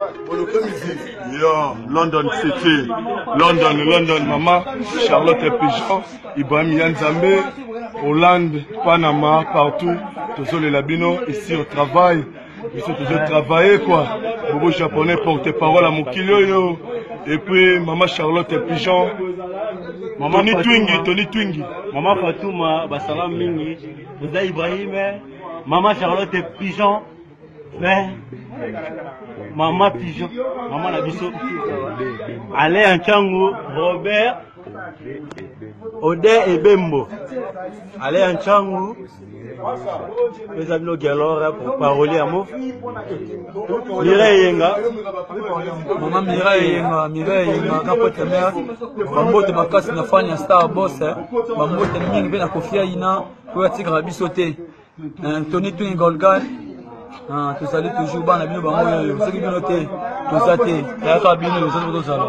Yo, London City, London, London, mama, Charlotte Pigeon, Ibrahim Yanzambe, Hollande, Panama, partout, tozolela bino, ici au travail, biso tozo travailler quoi. Bobo japonais porte-parole à mokili oyo. Et puis mama Charlotte Pigeon, Mama Tony Fatuma. Twingi, Tony Twingi. Mama Fatouma, basala mingi, Président Ibrahim, Mama Charlotte Pigeon, mais Mama Pigeon, Mama na biso, Alain Nchangu, Robert, Ode Ebembo, Alain Nchangu, eza bino Gelor pour parolier ya mo, Mireille Yenga, Mama Mireille Yenga, Mireille Yenga, kapote mère, bambote makasi na fan ya Star Boss, eh. bambote mingi mpe na Kofi Aina, oyo atikaka biso te. Tony Twin Golgan, tozali toujours bana bino bango oyo, soki bino te, toza te, tayaka bino, soki tozala.